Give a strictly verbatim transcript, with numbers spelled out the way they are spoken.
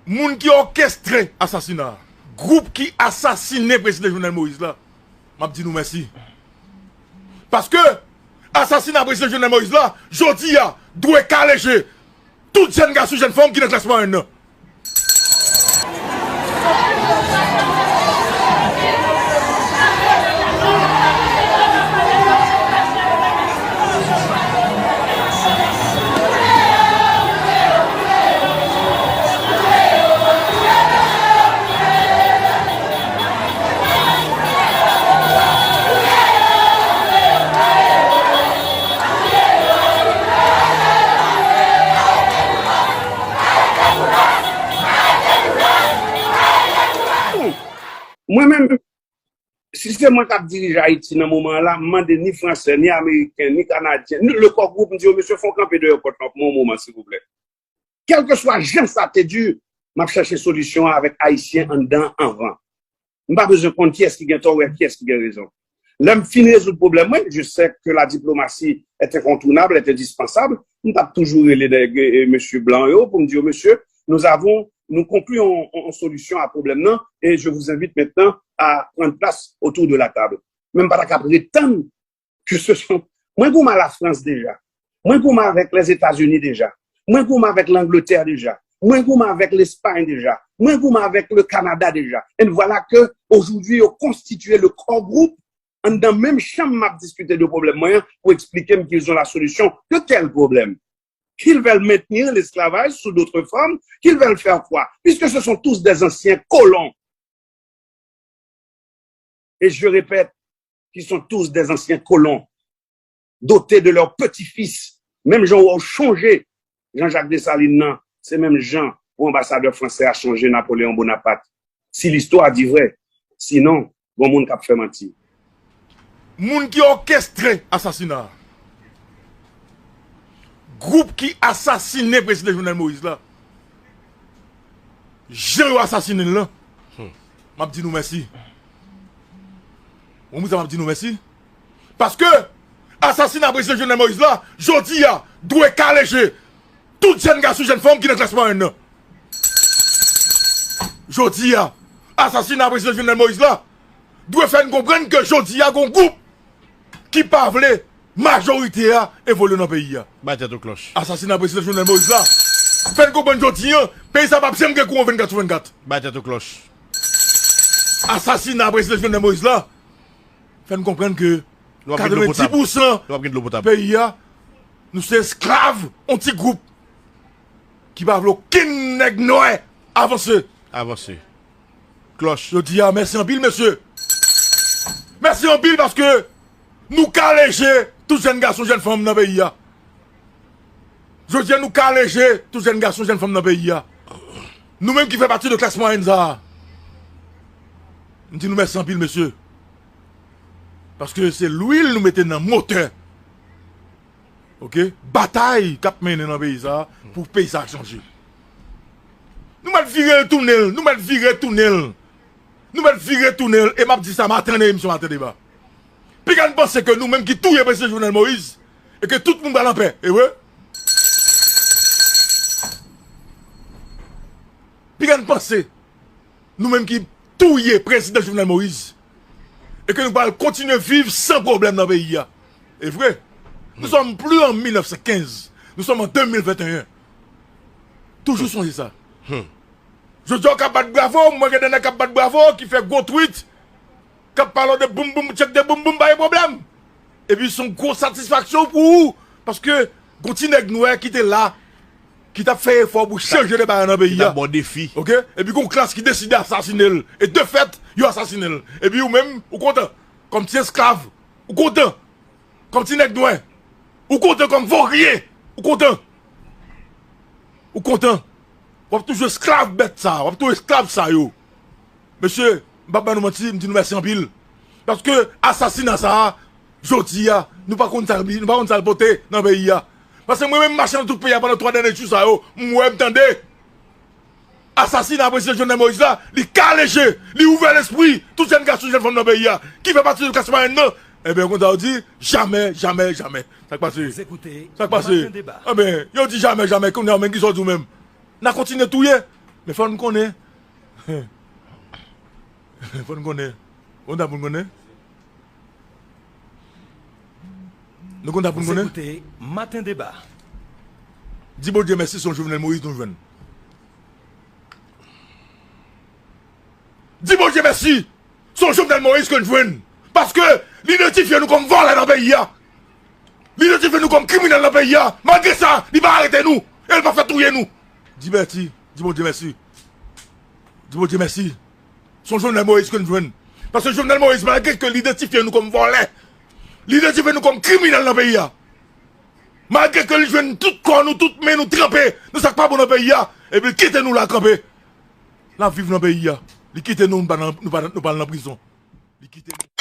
Moun ki òkestre asasina a, gwoup ki asasinen prezidan Jovenel Moïse la, m ap di nou mèsi. Paske asasina prezidan Jovenel Moïse la, jodi a, dwe kale je tout jèn gason, jèn fanm ki nan klas mwayèn nan. Mwen menm, si se mwen k ap dirije Ayiti nan moman an la, m mande ni Fransè, ni Ameriken, ni Kanadyen, ni le Core Group, m di yo, mesye, fè yon kanpe deyò pòt lan pou yon moman, silvouplè. Kèlkeswa jan sa te di, m ap chèche solisyon an avèk Ayisyen anndan anvan. M pa bezwen konn kiyès ki gen tò oubyen kiyès ki gen rezon. Lè m fin rezoud pwoblèm mwen, je sais que la diplomatie est incontournable, est indispensable, m t ap toujou rele nèg, e, mesye blan yo pou m di yo, mesye, nous avons, nous concluons en, en solution à problème nan, et je vous invite maintenant à prendre place autour de la table. Men m pa ta ka ap ret tann ke se son, mwen goumen a Lafrans deja. Mwen goumen avèk Lèzetazini deja. Mwen goumen avèk Langletè deja. Mwen goumen avèk Lespay deja. Mwen goumen avèk le Canada deja. Et voilà que aujourd'hui yo konstitye le Core Group anndan menm chanm m ap diskite de pwoblèm mwen an pou eksplike m qu'ils ont la solution. De quel problème? Qu'ils veulent maintenir l'esclavage sous d'autres formes? Qu'ils veulent faire quoi? Puisque ce sont tous des anciens colons. Et je répète, qu'ils sont tous des anciens colons, dotés de leurs petits-fils. Menm jan w chonje Jean-Jacques Dessalines nan, se menm jan pou anbasadè fransè a chonje Napoléon Bonaparte. Si listwa di vrè, sinon, gon moun k ap fè manti. Moun ki òkestre asasina a, gwoup ki asasinen prezidan Jovenel Moïse la, jan yo asasinen l lan, m ap di nou mèsi. Ou konprann sa, m ap di nou mèsi. Paske asasina prezidan Jovenel Moïse la, jodi a, dwe kale je tout jèn gason, jèn fanm ki nan klas mwayèn nan. Jodi a, asasina prezidan Jovenel Moïse la dwe fè n konprann ke jodi a gon gwoup ki pa vle majorite a evolye nan peyi a. Bay tèt ou klòch. Asasina prezidan Jovenel Moïse la fè n konprann jodi a, peyi sa p ap janm gen kouran vennkat sou vennkat. Bay tèt ou klòch. Asasina prezidan Jovenel Moïse la fè n konprann ke katrevendis pousan peyi a, nou se esklav yon ti gwoup ki pa vle okenn nèg nwè avanse. Avanse. Klòch. Jodi a, mèsi anpil, mesye. Mèsi anpil paske nou kale je tout jèn gason, jèn fanm nan peyi a. Jodi a, nou kale je tout jèn gason, jèn fanm nan peyi a. Nou menm ki fè pati de klas mwayèn sa a, m di nou mèsi anpil, mesye. Paske se lwil nou mete nan motè. Ok? Batay k ap mennen nan peyi sa a pou peyi sa a chanje. Nou mèt vire l tounen l, nou mèt vire tounen l. Nou mèt vire tounen l, e m ap di sa maten nan emisyon Maten Deba. Piga n panse ke nou menm ki touye prezidan Jovenel Moïse, e ke tout moun pral anpè, e vre? Piga n panse nou menm ki touye prezidan Jovenel Moïse, e ke nou pral kontinye viv san pwoblèm nan peyi a. E vre, nous sommes plus en mil nèf san kenz, nous sommes en deux mille vingt et un. Toujou sonje sa. Jodi a w ka bat bravo, m wè gen de nèg k ap bat bravo, ki fè gwo twit, k ap pale w de boum boum, tchèk de boum boum, pa gen pwoblèm. Epi se yon gwo satisfaksyon pou ou, paske gon ti nèg nwè ki te la, ki t ap fè efò pou chanje de bagay nan peyi a. Ki t ap ba w defi. Ok? Epi gon klas ki deside asasine l. E de fèt, yo asasine l. Epi ou menm, ou kontan. Kòm ti esklav, ou kontan. Kòm ti nèg nwè, ou kontan. Kòm vorye, ou kontan. Ou kontan. W ap toujou esklav bèt sa a, w ap toujou esklav sa yo. Mesye, m p ap ba nou manti, m di nou mèsi anpil. Paske asasina sa a, jodi a, nou pa konn sa, nou pa konn sa l pote nan peyi a. Paske mwen menm m mache nan tout peyi a pandan twa dènye jou sa yo, m wè, m tande. Asasina prezidan Jovenel Moïse la, li kale je, li ouvè lespri tout jèn gason, jèn fanm nan peyi a, ki fè pati de klas mwayèn nan. Ebyen, konsa yo di, jamè, jamè, jamè. Sa k pase? Sa k pase? Ebyen, yo di jamè, jamè, kounye a menm, kisa w di w menm? N a kontinye touye. Men fò n konnen. Fò n konnen. Ou konn sa pou n konnen? Nou konn sa pou n konnen? Di Bondye mèsi, se yon Jovenel Moïse nou jwenn. Di Bondye mèsi, se yon Jovenel Moïse ke n jwenn. Paske li idantifye nou kòm vòlè nan peyi a. Li idantifye nou kòm kriminèl nan peyi a. Malgre sa, li pa arete nou. E li pa fè touye nou. Di mèsi, di Bondye mèsi. Di Bondye mèsi. Se yon Jovenel Moïse ke n jwenn. Paske Jovenel Moïse, malgre ke li idantifye nou kòm vòlè, li idantifye nou kòm kriminèl nan peyi a. Malgre ke li jwenn tout kò nou, tout men nou tranpe nan sa k pa bon nan peyi a, epi li kite nou la kanpe. N ap viv nan peyi a. Li kite nou, nou pa nan, nou pa, nou pa nan prizon. Li kite nou.